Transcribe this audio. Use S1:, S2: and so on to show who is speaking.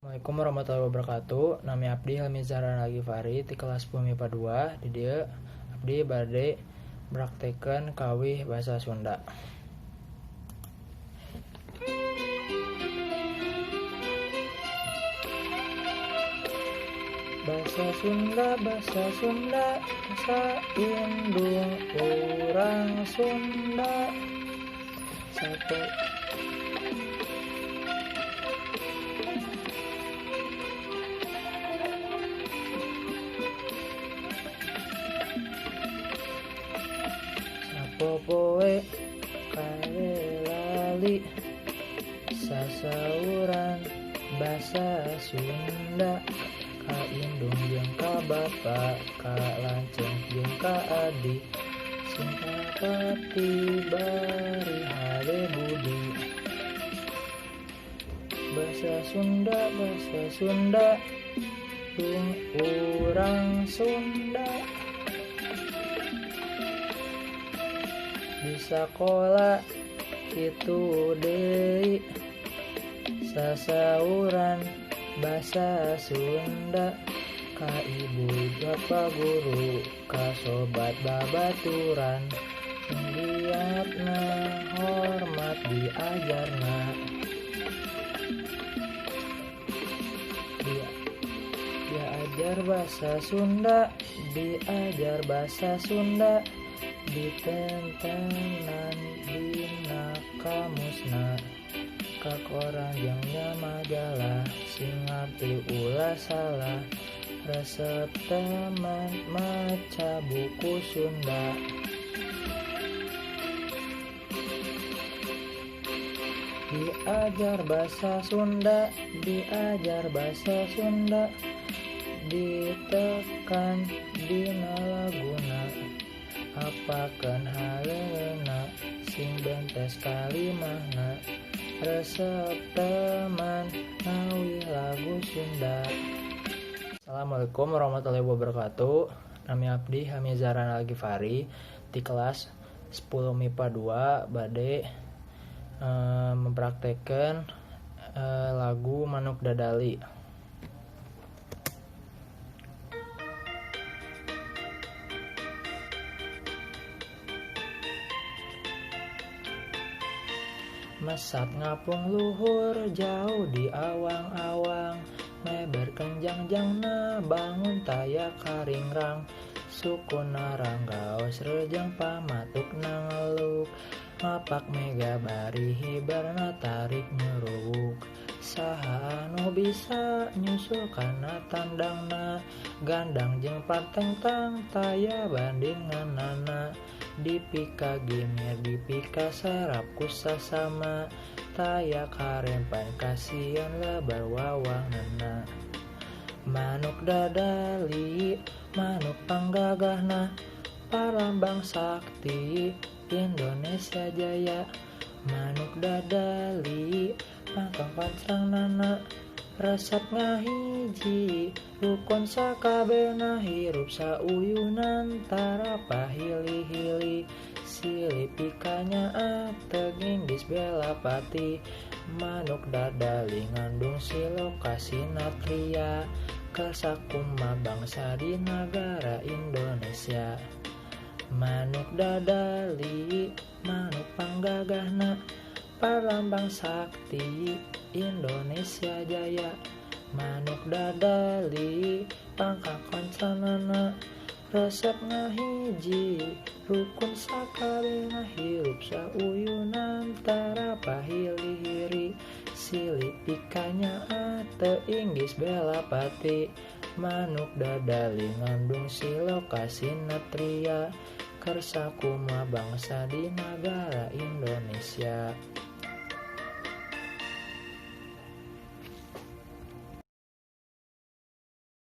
S1: Assalamualaikum warahmatullahi wabarakatuh. Nami abdi Helmi Zahran Alghifari ti kelas 10 MIPA 2. Di dieu abdi bade praktekeun kawih bahasa Sunda. Bahasa Sunda, bahasa Sunda, bahasa indung urang Sunda. Satu sapopoe kae lali sasauran basa Sunda, ka indung jeung ka bapa, ka lanceuk jeung ka adi, sing pati bari hade budi. Basa Sunda, basa Sunda, dung urang Sunda. Di sakola kitu deui sasauran basa Sunda, ka ibu bapa guru, ka sobat babaturan, giatna hormat diajarna. Diajar bahasa Sunda, diajar bahasa Sunda, ditentenan dina kamusna, ka koran jeung majalah, sing ngarti ulah salah, resep teman maca buku Sunda. Diajar bahasa Sunda, diajar bahasa Sunda, ditekan dina laguna, apakeun haleuna sing bentes kalimahna, resep teman ngawih lagu Sunda. Assalamualaikum warahmatullahi wabarakatuh. Nami abdi Helmi Zahran Alghifari di kelas 10 MIPA 2 bade mempraktekan lagu Manuk Dadali. Mesat ngapung luhur jauh di awang-awang, meber kenjang-jangna bangun taya karingrang, sukuna ranggaos rejang pamatukna ngeluk, mapak mega bari hibarna tarik nyuruwuk. Saha anu bisa nyusul kana tandangna, gandang jeung patengtang taya bandinganana, dipika gimir dipika sarap ku sasama, taya karempan kasian lebar wawanganna. Manuk dadali manuk panggagahna, parlambang sakti Indonesia jaya. Manuk dadali pangkang pancrangnana, resep ngahiji rukun sakabehna, hirup sauyunan tara pahili-hili, silih pikanyaah teu ginggis belapati. Manuk dadali ngandung siloka sinatria, kersa kuma bangsa di nagara Indonesia. Manuk dadali manuk panggagahna, parlambang sakti Indonesia jaya. Manuk dadali pangkang koncanana, resep ngahiji rukun sakabehna, hirup sauyunan tara pahili-hiri, silih pikanyaah teu inggis belapati. Manuk dadali ngandung siloka sinatria, kersa kuma bangsa di nagara Indonesia.